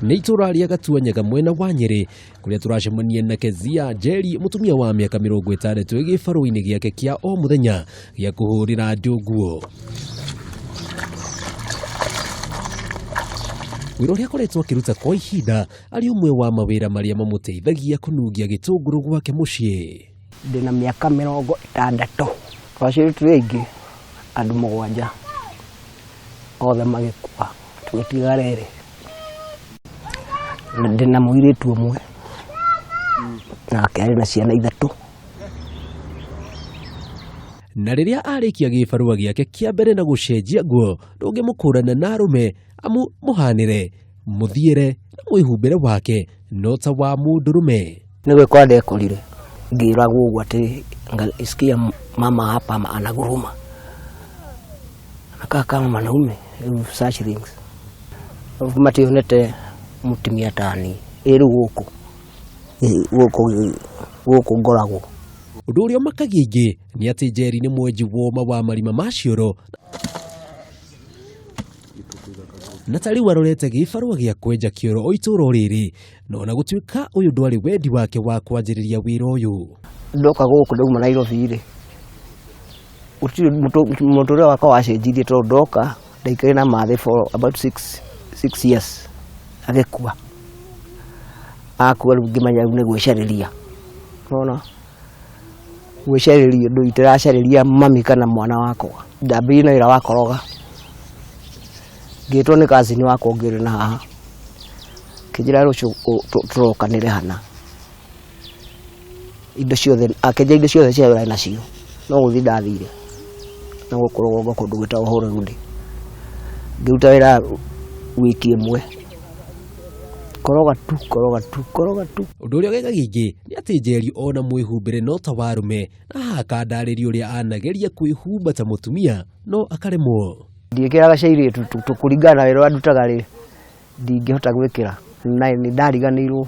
Nĩ itũra rĩa Gatuanyaga mwena wa Nyĩrĩ kũrĩa tũracemania na Kezia Njeri, mũtumia wa mĩaka 60 gĩbarũa-inĩ gĩake kĩa o mũthenya gĩa kũhũrĩra andũ nguo. Wĩra ũrĩa akoretwo akĩruta kwa ihinda arĩ ũmwe wa mawĩra marĩa mamũteithagia kũnungia gĩtũngũrũ gwake mũciĩ. Ndĩna mĩaka 60. Twaciarirwo tũrĩ aingĩ, andũ mũgwanja, othe magĩkua, tũgĩtigara erĩ. Ndĩna mũirĩtu ũmwe, nake arĩ na ciana ithatũ. Na rĩrĩa arĩkia gĩbarũa gĩake kĩa mbere na gũcenjia nguo, ndũngĩmũkũrana na arũme amu mũhanĩre, mũthiĩre na mwĩhumbĩre wake no ta wa mũndũrũme. Nĩ gwĩkora ndekorire ngĩragwo ũguo atĩ ngasikia mama hapa anaguruma, anakaa kama mwanaume, such things. Mationete mũtumia ta niĩ. Ĩ rĩu gũkũ gũkũ gũkũ ngoragwo. Ũndũ ũrĩa ũmakagia aingĩ nĩ atĩ Njeri nĩ mwenji woma wa marima ma cioro na ta rĩu arorete gĩbarũa gĩa kwenja kĩoro o itũũra o rĩrĩ, na ona gũtuĩka ũyũ ndwarĩ wendi wake wa kwanjĩrĩria wĩra ũyũ. Ndoka gũkũ ndauma Nairobi rĩ, gũtirĩ mũtũrĩre wakwa wacenjirie tondũ ndoka ndaikarire na mathĩ for about six years agĩkua. Akua rĩu ngĩmenya rĩu nĩ gwĩcarĩria, nĩwona, gwĩcarĩria ũndũ itaracarĩria mami kana mwana wakwa. Ndambĩrĩirie na wĩra wa koroga, ngĩtwo nĩ cousin wakwa ũngĩ ũrĩ na haha, akĩnjĩra rũciũ tũrokanĩre hana. Indo ciothe, akĩnjĩra indo ciothe cia wĩra nacio, no gũthiĩ ndathire na gũkũ rũgongo kũndũ gwĩtagwo Hũrũrũndĩ. Ngĩruta wĩra wiki ĩmwe, koroga tu, koroga tu, koroga tu. Ũndũ ũrĩa ũgegagia aingĩ nĩ atĩ Njeri ona mwĩhumbĩre no ta wa arũme, na haha akandarĩria ũrĩa anageria kwĩhumba ta mũtumia no akaremwo. Ndiĩkĩraga cia airĩtu kũringana na wĩra ũrĩa ndutaga rĩ, ndingĩhota gwĩkĩra, na nĩ ndariganĩirwo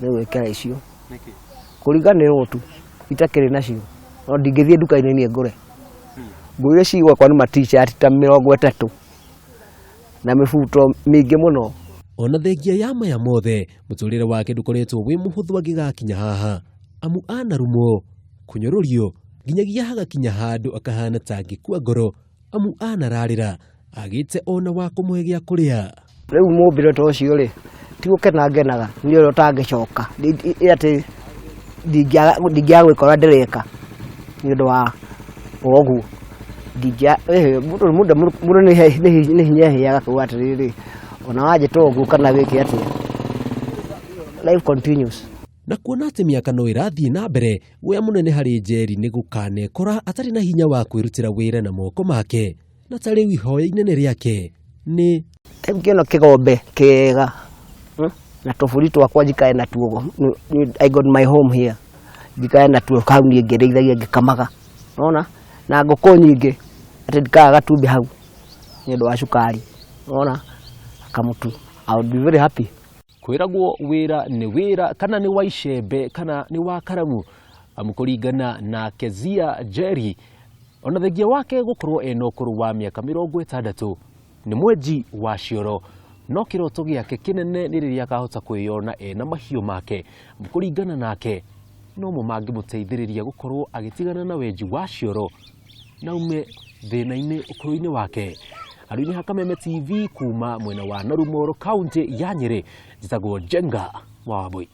nĩ gwĩkĩra icio, kũriganĩrwo tu itakĩrĩ nacio, no ndingĩthiĩ nduka-inĩ niĩ ngũre. Nguo iria ci gwakwa nĩ ma t-shirt ta 30 na mĩbuto mĩingĩ mũno. Ona thengia ya maya mothe, mũtũrĩre wake ndũkoretwo wĩ mũhũthũ angĩgakinya haha, amu anarumwo, kũnyũrũrio, nginyagia hagakinya handũ akahana ta angĩkua ngoro, amu anararĩra agĩte ona wa kũmũhe gĩa kũrĩa. Rĩu mũmbĩre ta ũcio rĩ, ti gũkena ngenaga nĩ ũrĩa ũtangĩcoka, atĩ ndingĩaga gwĩka ũrĩa ndĩreka nĩ ũndũ wa ũguo. Mũndũ nĩ hinya eheaga kuga atĩrĩrĩ, ona wanjĩta ũguo kana wĩke atĩa, life continues. Na kuona atĩ mĩaka no ĩrathiĩ na mbere, guoya mũnene harĩ Njeri nĩ gũkanekora atarĩ na hinya wa kwĩrutĩra wĩra na moko make, na ta rĩu ihoya inene rĩake nĩ Rĩu ngĩona kĩgombe kĩega na tũbũri twakwa njikare natuo, I got my home here, njikare natuo hau niĩ ngĩrĩithagia ngĩkamaga, nĩwona, na ngũkũ nyingĩ atĩ ndikaga gatumbĩ hau nĩ ũndũ wa cukari, nĩwona, kamũtu, I would be very happy. Kwĩragwo wĩra nĩ wĩra, kana nĩ wa icembe kana nĩ wa karamu, amu kũringana na Kezia Njeri, ona thengia wake gũkorwo ena ũkũrũ wa mĩaka 60 nĩ mwenji wa cioro, no kĩroto gĩake kĩnene nĩ rĩrĩa akahota kwĩyona ena mahiũ make, amu kũringana nake nomo mangĩmũteithĩrĩria gũkorwo agĩtigana na wenji wa cioro na aume thĩna-inĩ ũkũrũ-inĩ wake. Handũ-inĩ ha Kameme TV kuma mwena wa Narumoro kaunti ya Nyĩrĩ, njĩtagwo Njenga wa Wambui.